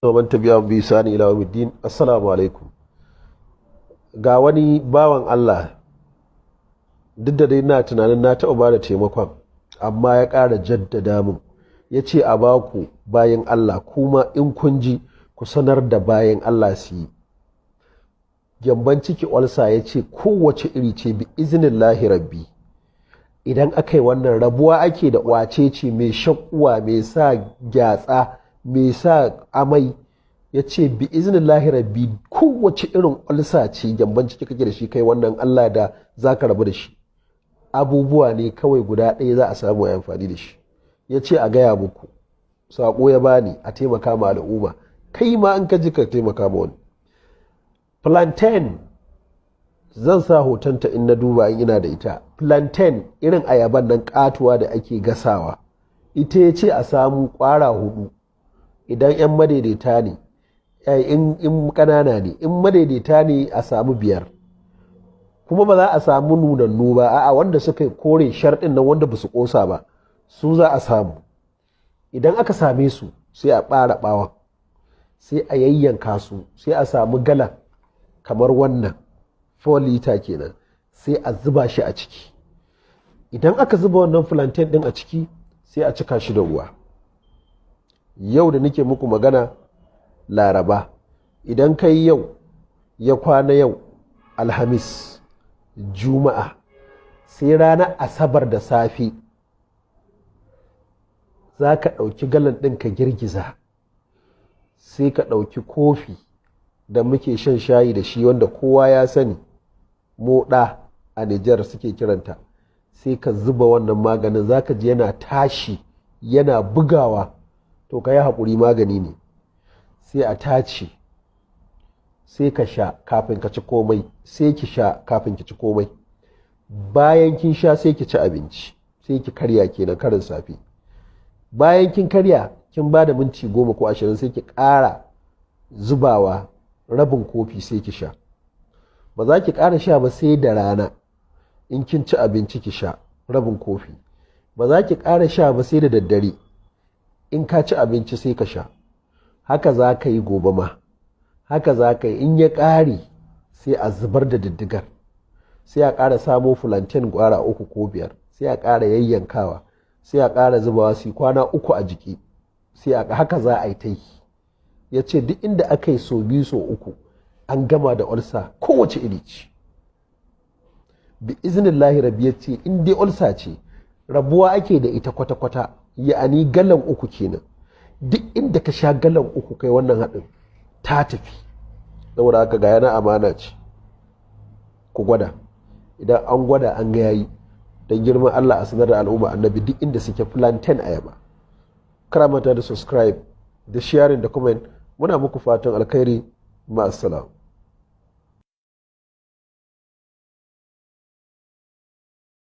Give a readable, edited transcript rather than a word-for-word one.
ومن تبعهم بإحسان إلى يوم الدين. Assalamu alaikum. Ga wani bawan Allah, duk da dai na tunanin na taɓa ba da taimakon, amma ya ƙara jaddada mun, ya ce a baku bayan Allah, kuma in kun ji ku sanar da bayan Allah su yi. Gyamban ciki, ulcer, ya ce kowace iri ce, bi iznillahi rabbi, idan aka yi wannan rabuwa ake da wace ce mai shakuwa, mai sa gyatsa, mai sa amai. Ya ce bi iznillahi rabbi, kowace irin ulcer ce, gyamban ciki kake da shi, kai wannan, Allah da za ka rabu da shi. Abubuwa ne kawai guda ɗaya za a samu a amfani da shi. Ya ce a gaya muku, saƙo ya bani a taimaka ma al'umma. Kai ma an ka ji, ka taimaka ma wani. Plantain, zan sa hotonta in na duba in ina da ita. Plantain, irin ayaban nan katuwa da ake gasawa, ita ya ce a samu kwara hudu idan 'yan madaidaita ne, in ƙanana ne. In madaidaita ne, a samu biyar. Kuma ba za a samu nunannu ba, a'a, wanda suka kore sharɗin nan, wanda ba su ƙosa ba, su za a samu. Idan aka same su, sai a ɓara ɓawon, sai a yayyanka su, sai a samu galan kamar wannan, 4 liter kenan, sai a zuba shi a ciki. Idan aka zuba wannan plantain din a ciki, sai a cika shi da ruwa. Yau da nake muku magana, Laraba, idan kai yau ya kwana, yau Alhamis, Juma'a, sai ranar Asabar da safe za ka ɗauki galan ɗin ka girgiza, sai ka ɗauki kofi da muke shan shayi da shi, wanda kowa ya sani, moɗa a Nijar suke kiranta, sai ka zuba wannan maganin. Za ka ji yana tashi, yana bugawa. To ka yi haƙuri, magani ne. Sai a tace, sai ka sha kafin ka ci komai, sai ki sha kafin ki ci komai. Bayan kin sha, sai ki ci abinci, sai ki karya kenan, karin safe. Bayan kin karya, kin ba da minti 10 ko 20, sai ki ƙara zubawa rabin kofi, sai ki sha. Ba za ki ƙara sha ba sai da rana, in kin ci abinci ki sha rabin kofi. Ba za ki ƙara sha ba sai da daddare, in ka ci abinci sai ka sha. Haka za ka yi, gobe ma haka za ka yi. In ya ƙare, sai a zubar da diddigar, sai a ƙara samo plantain gwara uku ko biyar, sai a ƙara yayyankawa, sai a ƙara zubawa, su kwana 3 a jiki. Sai a haka za a yi ta yi. Ya ce duk inda aka yi sau biyu, sau uku, an gama da ulcer kowace iri ce, bi iznillahi rabbi. Ya ce in dai ulcer ce, rabuwa ake da ita kwata-kwata. Ya'ani galan 3 kenan. Duk inda ka sha galan 3, kai wannan haɗin, ta tafi. Saboda haka ga yana, amana ce, ku gwada. Idan an gwada an ga yayi, don girman Allah a sanar da al'umma Annabi duk inda suke. Plantain, ayaba. Karamata da subscribe da sharing da comment. Muna muku fatan alkhairi. Ma'assalam.